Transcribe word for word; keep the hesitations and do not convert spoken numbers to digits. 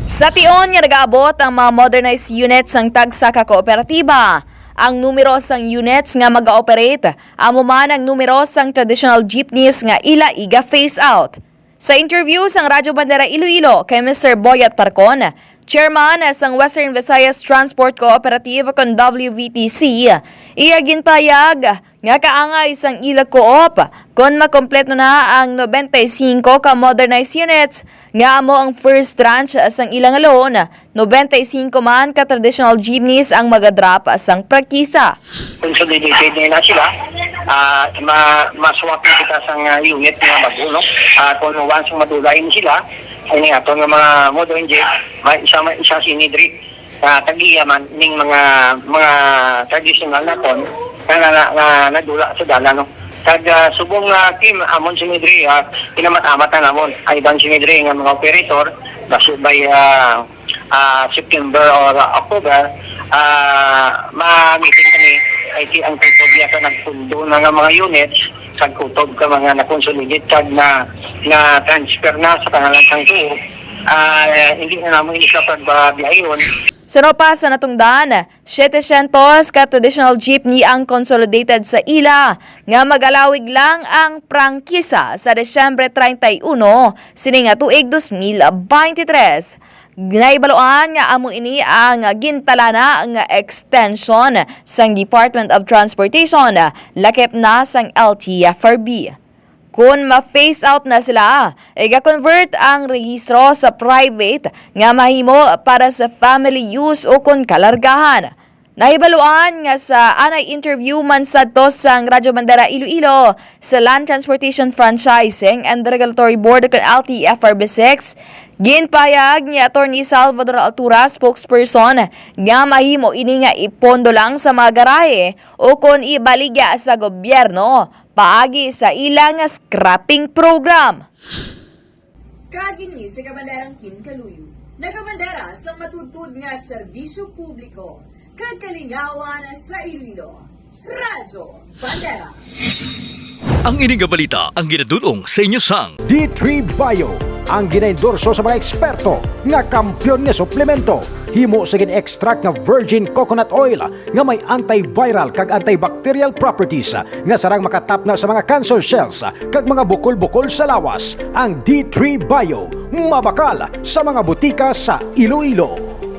Sa tion nga nagaabot ang mga modernized units sang tagsa ka kooperatiba, ang numero sang units nga mag-ooperate amo man ang numero sang traditional jeepneys nga ila iga phase out. Sa interview sang Radyo Bandera Iloilo kay Mister Boyet Parcon, chairman sang Western Visayas Transport Cooperative kon W V T C, iya ginpayag nga kaangay sang ila co-op kon makompleto na ang nobenta y singko ka modernized units nga amo ang first tranche sang ila nga loan. Nobenta y singko man ka traditional jeepneys ang magadrop sang prangkisa. Consolidated na, na sila. Ah, ma maswak na kita sang, ah, unit nga bago, no? Ah, kung once madulay na sila, ay nga ato nga mga modern jeep, may isa, may isa si Nidri, ah, tag-iya man ning mga, mga traditional naton nga, nga, nga, nga nadula sa dalan, no? Kag, ah, subong nga team, amon si Nidri, ah, pinamat-amat na namon. Ay, iban si Nidri nga mga operator, nasubay, ah, ah, September or October, ah, ma-meeting kami kay si ang kutob niya sa nagpundo na nga mga units, kag kutob ka mga na-consolidate kag na, na-transfer na sa pangalan sang tuo, ah, hindi na namo ini siya pagbabiyayon. Sa ropa sa natungdan, setecientos ka traditional jeepney ang consolidated sa ila nga magalawig lang ang prangkisa sa Disyembre treinta y uno sini nga tuig dos mil veintitrés. Nahibaluan nga amo ini ang gintalana nga extension sang Department of Transportation, lakip na sang L T F R B. Kon ma-phase out na sila, iga-convert ang rehistro sa private nga mahimo para sa family use o kon kalargahan. Nahibaluan nga sa anay interview man sadto sang Radyo Bandera Iloilo sa Land Transportation Franchising and Regulatory Board kon L T F R B six, ginpahayag ni Attorney Salvador Altura, spokesperson, nga mahimo ini nga ipondo lang sa mga garahe o kon ibaligya sa gobyerno paagi sa ila nga scrapping program. Kag ini si Kabanderang Kim Kaluyo, nagabandera sa matudtod nga serbisyo publiko kag kalingawan sa Iloilo, Radyo Bandera. Ang ini nga balita ang ginadul-ong sa inyo sang D three Bio, ang ginaendorso sa mga eksperto nga kampiyon nga suplemento. Himo sa gin-extract nga virgin coconut oil nga may antiviral kag antibacterial properties nga sarang makatapna sa mga cancer cells kag mga bukol-bukol sa lawas. Ang D three Bio, mabakal sa mga butika sa Iloilo.